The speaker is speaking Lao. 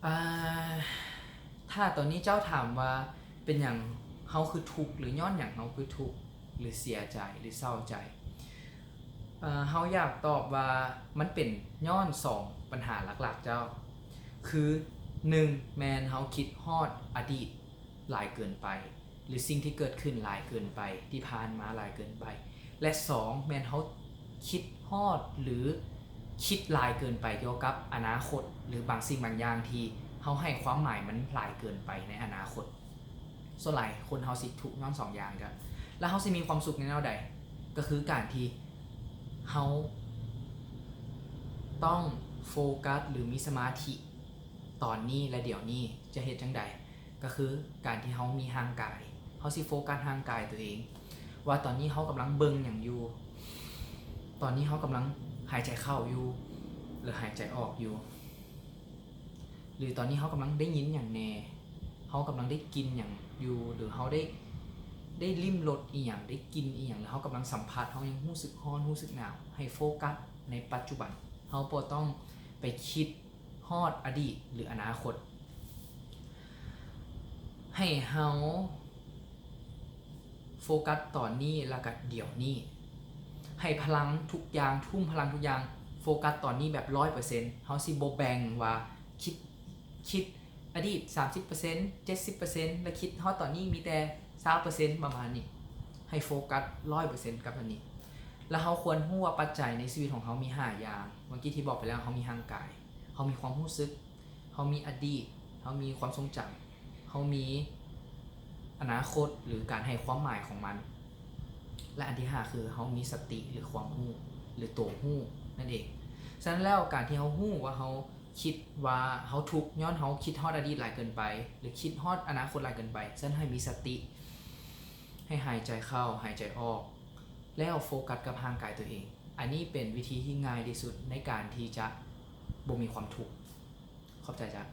ອາ ຖ້າຕອນນີ້ເຈົ້າຖາມວ່າ ເປັນຫຍັງເຮົາຄືທຸກ ຫຼື ຍ້ອນຫຍັງເຮົາຄືທຸກ ຫຼື ເສຍໃຈ ຫຼື ເສົ້າໃຈ? ເອີ ເຮົາຢາກຕອບວ່າ ມັນເປັນຍ້ອນສອງບັນຫາຫຼັກໆ ເຈົ້າ. ຄື ໜຶ່ງ ແມ່ນເຮົາຄິດຮອດອະດີດຫຼາຍເກີນໄປ ຫຼື ສິ່ງທີ່ເກີດຂຶ້ນຫຼາຍເກີນໄປ ທີ່ຜ່ານມາຫຼາຍເກີນໄປ ແລະ ສອງ ແມ່ນເຮົາຄິດຮອດ ຫຼື ຄິດຫຼາຍເກີນໄປກ່ຽວກັບອະນາຄົດ ຫຼື ບາງສິ່ງບາງຢ່າງທີ່ເຮົາໃຫ້ຄວາມໝາຍມັນຫຼາຍເກີນໄປໃນອະນາຄົດ. ສ່ວນຫຼາຍຄົນເຮົາຊິທຸກຍ້ອນສອງຢ່າງນີ້ລະ ແລ້ວເຮົາຊິມີຄວາມສຸກໃນແນວໃດ? ກໍຄືການທີ່ເຮົາຕ້ອງໂຟກັສ ຫຼື ມີສະມາທິຕອນນີ້ ແລະ ດຽວນີ້. ຈະເຮັດຈັ່ງໃດ? ກໍຄືການທີ່ເຮົາມີຮ່າງກາຍ ເຮົາຊິໂຟກັສຮ່າງກາຍຕົວເອງ ວ່າຕອນນີ້ເຮົາກຳລັງເບິ່ງຫຍັງຢູ່, ຕອນນີ້ເຮົາກຳລັງຫາຍໃຈເຂົ້າຢູ່ ຫຼື ຫາຍໃຈອອກຢູ່ ຫຼື ຕອນນີ້ເຮົາກຳລັງໄດ້ຍິນຫຍັງແດ່, ເຮົາກຳລັງໄດ້ກິນຫຍັງຢູ່ ຫຼື ເຮົາໄດ້ ໄດ້ລິ້ມລົດອີ່ຫຍັງ, ໄດ້ກິນອີ່ຫຍັງ ຫຼື ເຮົາກຳລັງສຳຜັດ, ເຮົາຍັງຮູ້ສຶກຮ້ອນ ຮູ້ສຶກໜາວ. ໃຫ້ໂຟກັສໃນປັດຈຸບັນ, ເຮົາບໍ່ຕ້ອງໄປຄິດ ຮອດອະດີດ ຫຼື ອະນາຄົດ. ໃຫ້ເຮົາໂຟກັສຕອນນີ້ ແລ້ວກະດຽວນີ້. ໃຫ້ພະລັງທຸກຢ່າງ, ທຸ່ມພະລັງທຸກຢ່າງ ໂຟກັສຕອນນີ້ແບບຮ້ອຍເປີເຊັນ. ເຮົາຊິບໍ່ແບ່ງວ່າຄິດ, ຄິດອະດີດສາມສິບເປີເຊັນ ເຈັດສິບເປີເຊັນ ແລະ ຄິດຮອດຕອນນີ້ມີແຕ່ຊາວເປີເຊັນ ປະມານນີ້. ໃຫ້ໂຟກັສຮ້ອຍເປີເຊັນກັບອັນນີ້. ແລ້ວເຮົາຄວນຮູ້ວ່າປັດໄຈໃນຊີວິດຂອງເຮົາມີຫ້າຢ່າງ. ເມື່ອກີ້ທີ່ບອກໄປແລ້ວ, ເຮົາມີຮ່າງກາຍ, ເຮົາມີຄວາມຮູ້ສຶກ, ເຮົາມີອະດີດ, ເຮົາມີຄວາມຊົງຈຳ, ເຮົາມີອະນາຄົດ ຫຼື ການໃຫ້ຄວາມໝາຍຂອງມັນ ແລະ ອັນທີຫ້າຄືເຮົາມີສະຕິ ຫຼື ຄວາມຮູ້ ຫຼື ໂຕຮູ້ນັ້ນເອງ. ສະນັ້ນແລ້ວ ການທີ່ເຮົາຮູ້ວ່າເຮົາຄິດວ່າເຮົາທຸກຍ້ອນເຮົາຄິດຮອດອະດີດຫຼາຍເກີນໄປ ຫຼື ຄິດຮອດອະນາຄົດຫຼາຍເກີນໄປ, ສະນັ້ນໃຫ້ມີສະຕິ, ໃຫ້ຫາຍໃຈເຂົ້າ, ຫາຍໃຈອອກ, ແລ້ວໂຟກັສກັບຮ່າງກາຍຕົວເອງ. ອັນນີ້ເປັນວິທີທີ່ງ່າຍທີ່ສຸດໃນການທີ່ຈະບໍ່ມີຄວາມທຸກ. ຂອບໃຈຈ້າ.